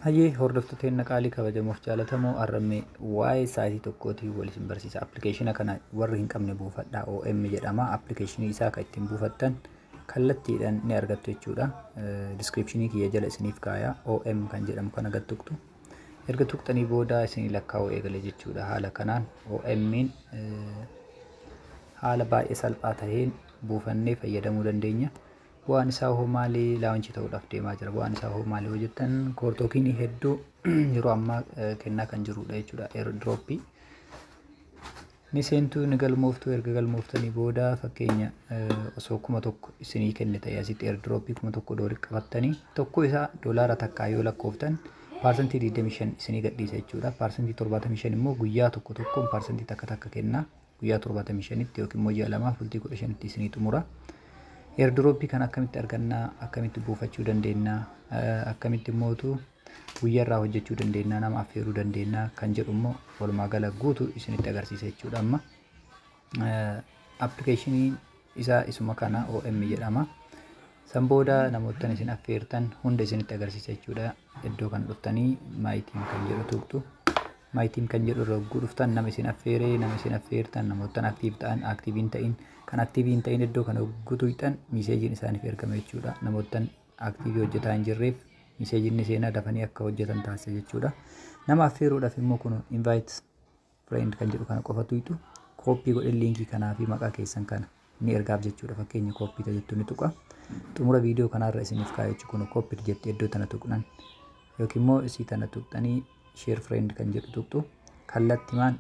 Hayyee, hordoftoota qaalii, kabajamoof jaalatamoo, arrammee waa'ee saayitii tokkootiin wal isin barsiisa. Appilikeeshina kana warri hin qabne buufadhaa. OM jedhama. Appilikeeshinii isaa kan ittiin buufattan kallattiidhaan ni argattu jechuudha. Description kiyya jala isiniif kaaya. OM kan jedhamu kana gad tuqxu. Erga tuqxanii booda isinii lakkaa'uu eegale jechuudha. Haala kanaan OM'n haala baay'ee salphaa ta'een buufannee fayyadamuu dandeenya. Bu'aan isaa hoo maalii? Launch ta'uudhaaf deemaa jira. Bu'aan isaa hoo maalii hoo jettan, core token hedduu yeroo ammaa kennaa kan jirudha jechuudha. Airdrop. Ni seentuu, ni galmooftuu. Erga galmooftanii booda, fakkeenya osoo 1000 isinii kenne ta'e, asitti airdrop 1000 doorii qabattanii, tokko isaa $1 yoo lakkooftan, 25% isinii gadhiisa jechuudha. 75% immoo guyyaa tokko tokkoon 1% 1 kenna. Guyyaa 75tti yookiin immoo ji'a 2 bultii 15tti isinii xumura. Airdrop kan akkamitti argannaa, akkamitti buufachuu dandeenya, akkamitti immootu guyyaa irraa hojjechuu dandeenya, nama affeeruu dandeenya kan jedhu immoo walumaa gala guutuu isinitti agarsiisa jechuudha amma. Appilikeeshiniin isaa isuma kana, OM jedhama. San booda namoottan isin affeertan hunda isinitti agarsiisa jechuudha. Iddoo kana dhuftanii my team kan jedhu tuqxu. My team kan jedhu irra yogguu dhuftan, nama isin affeeree, nama isin affeertan, namoottan active ta'an, active hin ta'in, kan active hin ta'in iddoo kana yogguu tuqxan messageiin isaaniif ergama jechuudha. Namoottan active hojjetaa hin jirreef messageiin ni seenaa, dafanii akka hojjetan taasisa jechuudha. Nama affeeruudhaaf immoo kun invite friend kan jedhu kana qofa tuqxu. Copy godhe link kanaa fi maqaa keessan kana ni ergaaf jechuudha. Fakkeenya copy jettu ni tuqa. Xumura viidiyoo kanaarra isiniif kaa'e jechuudha. Kun copy jettee iddoo tana tuqnan yookiin immoo isii tana tuqxanii share friend kan jedhu tuqxu, kallattimaan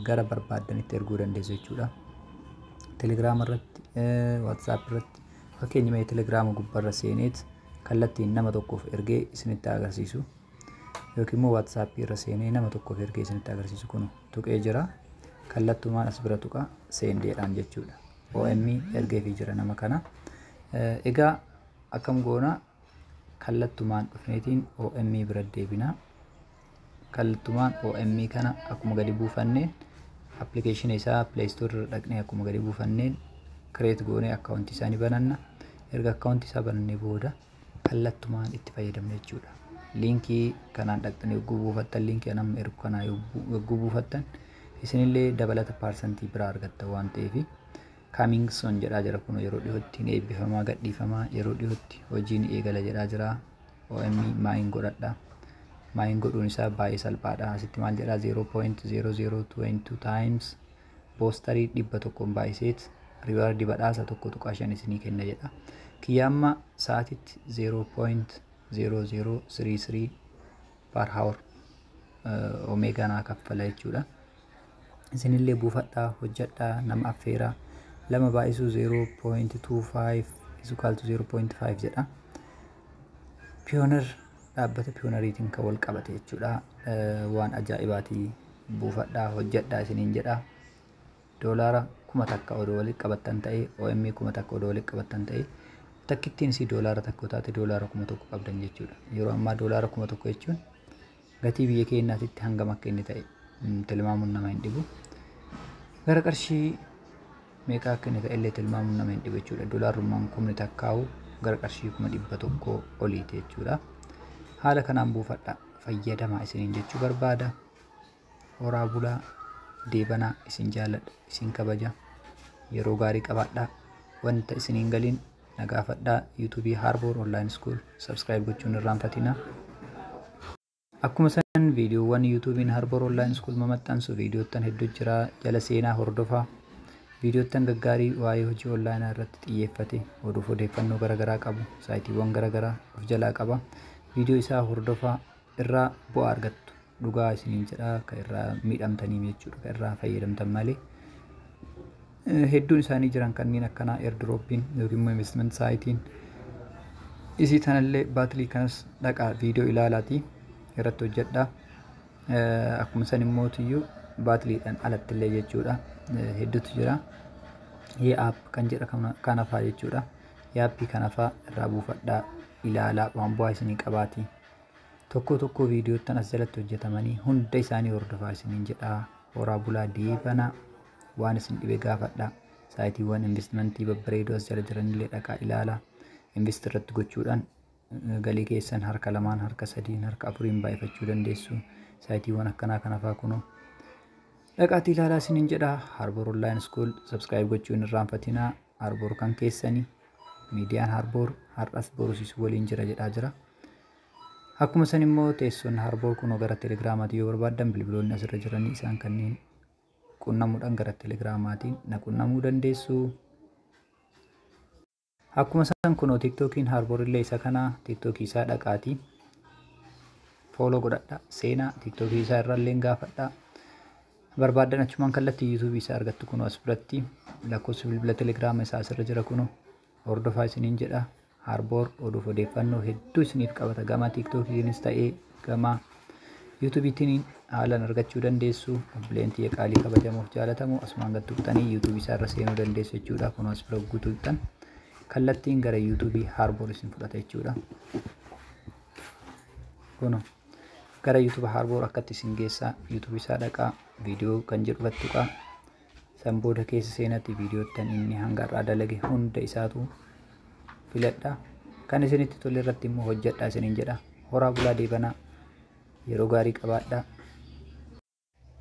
gara barbaaddanitti erguu dandeessu jechuudha. Telegiraama irratti, WhatsApp irratti, fakkeenya mee Telegiraama gubbaarra seeneet kallattiin nama tokkoof ergee isinitti agarsiisu, yookiin immoo WhatsApp irra seenee nama tokkoof ergee isinitti agarsiisu. Kun tuqee jira. Kallattumaan as bira tuqa, sendiidhaan jechuudha. OM ergeefii jira nama kana. Egaa akkam goona? Kallattumaan dhufneetiin OM bira deebina. Kallattumaan OM kana akkuma gadi buufanneen, appilikeeshina isaa Play Store irra dhaqnee akkuma gadi buufanneen, create goonee akkaawuntii isaa ni bananna. Erga akkaawuntii isaa banannee booda kallattumaan itti fayyadamna jechuudha. Link kanaan dhaqxanii yogguu buufattan, link nama ergu kanaa yogguu buufattan, isinillee dabalata paarsantii biraa argatta waan ta'eef, coming soon jedhaa jira. Kun yeroo dhiyootti ni eebbifamaa, gadhiifamaa, yeroo dhiyootti hojii ni eegala jedhaa jira. OM mine godhadha. Mine godhuun isaa baay'ee salphaadha. Asitti maal jedhaa? 0.0022 times booster 100n baay'iseet reward badhaasa 1.5 isinii kenna jedha. Kiyya amma sa'aatitti 0.0033 per hour omeegaa naa kaffala jechuudha. Isinillee buufadhaa, hojjedhaa, nama affeeraa. Lama baay'isuu 0.25 is equal to 0.5 jedha. Pioneer, dhaabbata Pioneeriitiin kan wal qabate jechuudha. Waan ajaa'ibaatii, buufadhaa, hojjedhaa isiniin jedha. $1000 odoo walitti qabattan ta'e, OM 1000 odoo walitti qabattan ta'e, takkittiin isii $1 taate, $1000 qabdan jechuudha. Yeroo ammaa $1000 jechuun gatii biyya keenyaatitti hangam akka inni ta'e tilmaamuun nama hin dhibu. Gara qarshii meeqa akka inni ta'e illee tilmaamuun nama hin dhibu jechuudha. Doolaarrummaan 10,000 gara qarshii 100,000 oliiti jechuudha. Haala kanaan buufadha, fayyadamaa isiniin jechuu barbaada. Horaa bulaa, deebanaa, isin jaaladha, isin kabaja. Yeroo gaarii qabaadhaa. Wanta isiniin galiin na gaafadhaa. YouTube Harbour Online School subscribe gochuun irraanfatinaa. Akkuma san viidiyoowwan YouTubeiin Harbour Online School mamaxxansu viidiyoottan hedduu jira, jala seenaa hordofaa. Viidiyoottan gaggaarii waa'ee hojii onlaayinaa irratti xiyyeeffate, oduuf odeeffannoo garaagaraa qabu, saayitiiwwan garaagaraa of jalaa qaba. Viidiyoo isaa hordofaa, irraa bu'aa argattu. Dhugaa isiniin jedhaa, kan irraa miidhamtanii jechuudha, kan irraa fayyadamtan malee. Hedduun isaanii jiran kanneen akkanaa, airdropiin yookiin immoo investment siteiin isii tanallee, battle kanas dhaqaa viidiyoo ilaalaatii irratti hojjedhaa. Akkuma san immoo iyyuu battleiidhaan alatti illee jechuudha hedduutu jira. App kan jedha kana fa'aa jechuudha. App kana fa'aa irraa buufadhaa, ilaalaa, waan bu'aa isinii qabaati. Tokko tokko viidiyoottan as jalatti hojjetamanii hunda isaanii hordofaa isiniin jedhaa. Horaa bulaa, deebanaa, waan isin dhibe gaafadhaa. Saayitiiwwan investmentii babbareedoo as jala jiranillee dhaqaa ilaalaa. Invest irratti gochuudhaan Galii keessan harka lamaan, harka sadiin, harka afuriin baay'ifachuu dandeessu. Saayitiiwwan akkanaa kana fa'aa kunoo dhaqaatii ilaalaa isiniin jedha. Harboor Online School subscribe gochuu hin irraanfatinaa. Harboor kan keessanii, miidiyaan Harboor har'as borus isin waliin jira jedhaa jira. Akkuma san immoo teessoon Harboor kunoo gara Telegiraamaatiin yoo barbaaddan bilbiloonni asirra jiranii isaan kanneen qunnamuudhaan gara Telegiraamaatiin na qunnamuu dandeessu. Akkuma san kunoo Tiktookiin Harboor illee isa kana, Tiktookii isaa dhaqaatii follow godhadha, seenaa Tiktookii isaa irrallee gaafadha. Barbaaddan achumaan kallattii Yuutuubii isaa argattu. Kunoo as biratti lakkoofsa bilbila Telegiraama isaa asirra jira, kunoo hordofaa isiniin jedha. Harboor oduuf odeeffannoo hedduu isiniif qabata, gama Tiktookiinis ta'ee gama Yuutuubiitiin haalaan argachuu dandeessu. Obboleen tiyya qaalii kabajamoof jaalatamu, asumaan gad tuqxanii Yuutuubii isaa irra seenuu dandeessu jechuudha. Kunoo as bira guutuu tuqxan kallattiin gara Yuutuubii Harboor isin fudhata jechuudha. Kunoo gara Yuutuuba Harboor akkatti isin geessaa. Yuutuubii isaa dhaqaa, viidiyoo kan jedhu gad tuqaa. San booda keessa seenatti viidiyoottan inni hanga har'aa dalage hunda isaatu filadha. Kan isinitti tole irratti immoo hojjedhaa isiniin jedha. Horaa bulaa deebanaa, yeroo gaarii qabaadhaa.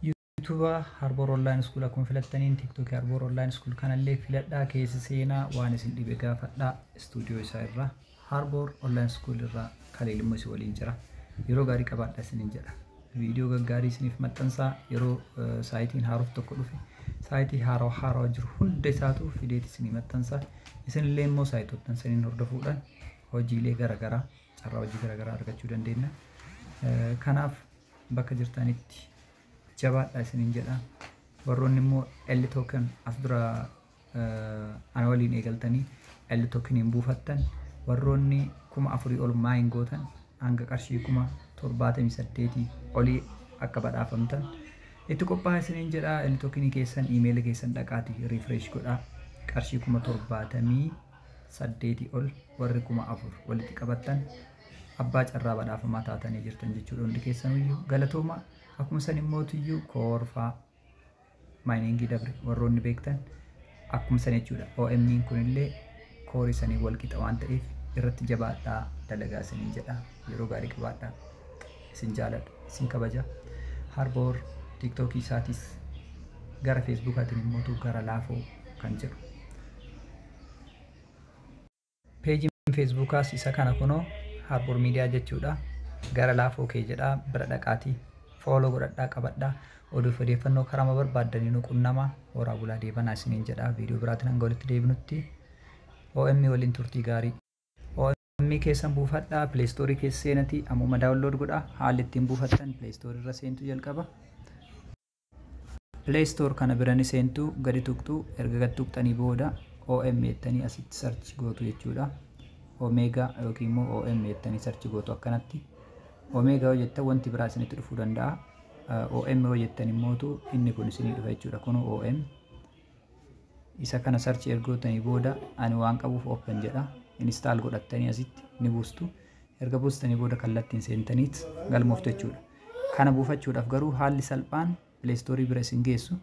Yuutuuba Harboor Online School akkuma filattaniin Tiktookii Harboor Online School kanallee filadhaa, keessa seenaa, waan isin dhibe gaafadhaa istuudiyoo isaa irraa. Harboor Online School irraa Kaleel immoo isin waliin jira. Yeroo gaarii qabaadhaa isiniin jedha. Viidiyoo gaggaarii isiniif maxxansaa. Yeroo saayitiin haaroof tokko dhufe saayitii haarawaa haarawaa jiru hunda isaatu fideet isinii maxxansaa. Isinillee immoo saayitoottan saniin hordofuudhaan hojiilee garaagaraa, carraa hojii garaagaraa argachuu dandeenya. Kanaaf bakka jirtanitti jabaadhaa isiniin jedha. Warroonni immoo L token as dura ana waliin eegaltanii L tokeniin buufattan, warroonni 4000 ol mine gootan hanga qarshii 78,000 olii akka badhaafamtan itti qophaa'aa isiniin jedha. L tokenii keessan iimeela keessan dhaqaatii refresh godhaa. Qarshii 78,000 ol warri 4000 walitti qabattan abbaa carraa badhaafamaa taatanii jirtan jechuudha. Hundi keessanuyyuu galatooma. Akkuma san immootiyyuu koorfaa miningii dabre warroonni beektan akkuma san jechuudha. OM'n kunillee koorii sanii wal qixa waan ta'eef irratti jabaadhaa dalagaa isiniin jedha. Yeroo gaarii qabaadhaa. Isin jaaladha, isin kabaja. Harboor Tiktookii isaatis gara Feesbuukaatiin immootu gara laafoo kan jedhu. Peejiin Feesbuukaas isa kana, kunoo Harboor Miidiyaa jechuudha. Gara laafoo kee jedhaa, bira dhaqaatii follow godhadhaa, qabadhaa. Oduuf odeeffannoo karaa barbaaddanii nu qunnamaa. Horaa bulaa deebanaa isiniin jedha. Viidiyoo biraatiin hanga walitti deebinutti OM waliin turtii gaarii. OM keessan buufadhaa, Play Store keessa seenatii ammuma download godhaa. Haalli ittiin buufattan Play Store irra seentu jalqaba. Play Store kana bira ni seentu, gadi tuqxu. Erga gadi tuqxanii booda OM jettanii asitti search gootu jechuudha. Omega yookiin immoo OM jettanii search gootu akkanatti. Omega yoo jettan wanti biraa isinitti dhufuu danda'a. OM yoo jettan immootu inni kun isinii dhufa jechuudha. Kun OM. Isa kana search erga gootanii booda ani waan qabuuf open jedha. Install godhattanii asitti ni buustu. Erga buustanii booda kallattiin seentaniit galmooftu jechuudha. Kana buufachuudhaaf garuu haalli salphaan Play Store bira isin geessu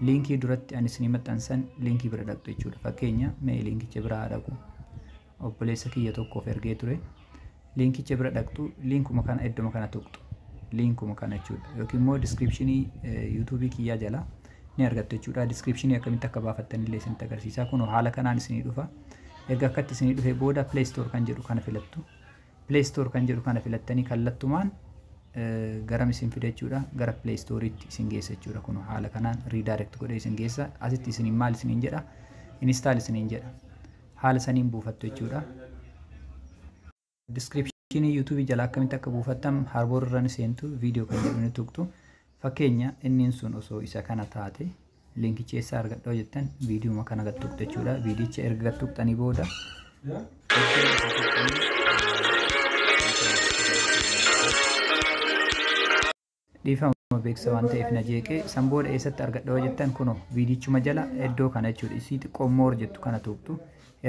liinkii duratti ani isinii maxxansan liinkii bira dhaqxu jechuudha. Fakkeenya mee liinkicha bira haa dhaqu. Obboleessa kiyya tokkoof ergee ture. Liinkicha bira dhaqxu, liinkuma kana idduma kana tuqxu. Liinkuma kana jechuudha. Yookiin immoo descriptionii Yuutuubii kiyyaa jala ni argattu jechuudha. Descriptionii akkamitti akka baafattan illee isinitti agarsiisa. Kun haala kanaan isinii dhufa. Erga akkatti isinii dhufee booda Play Store kan jedhu kana filattu. Play Store kan jedhu kana filattanii kallattumaan garam isin fida jechuudha? Gara Play Storeetti isin geessa jechuudha. Kun haala kanaan redirect godhee isin geessa. Asitti isiniin maal isiniin jedha? Install isiniin jedha. Haala saniin buufattu jechuudha. Descriptionii Yuutuubii jala akkamitti akka buufattan Harboor irra ni seentu, viidiyoo kan jedhu ni tuqxu. Fakkeenya inni sun osoo isa kana taate liinkicha eessaa argadha jettan viidiyoo kana gad tuqxu jechuudha. Viidiyicha erga gad tuqxanii booda dhiifama, beeksisa waan ta'eef na jeeqee. San booda eessatti argadha jettan kunoo viidichuma jala iddoo kana jechuudha. Isii xiqqoo more jettu kana tuqxu.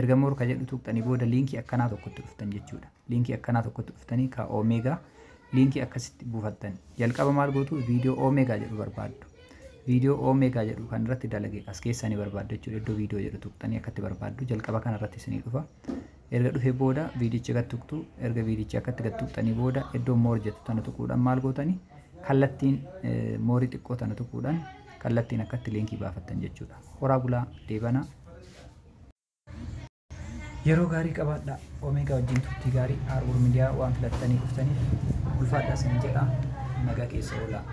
Erga more ka jedhu tuqxanii booda liinkii akkanaa tokkotti dhuftan jechuudha. Liinkii akkanaa tokkotti dhuftanii ka Omega liinkii akkasitti buufattan. Jalqaba maal gootu? Viidiyoo Omega jedhu barbaaddu. Viidiyoo Omega jedhu kan irratti dalage as keessaa ni barbaaddu jechuudha. Iddoo viidiyoo jedhu tuqxanii akkatti barbaaddu. Jalqaba kana irratti isinii dhufa. Erga dhufee booda viidicha gad tuqxu. Erga viidicha akkatti gad tuqxanii booda iddoo more jettu tana tuquudhaan maal gootanii, kallattiin more xiqqoo tana tuquudhaan kallattiin akkatti liinkii baafattan jechuudha. Horaa bulaa, deebanaa. Yeroo gaarii qabaadhaa. Omeegaa wajjin turtii gaarii. Aarbuur Miidiyaa waan filattanii dhuftaniif ulfaadhaa isin jedha. Nagaa keessa oolaa.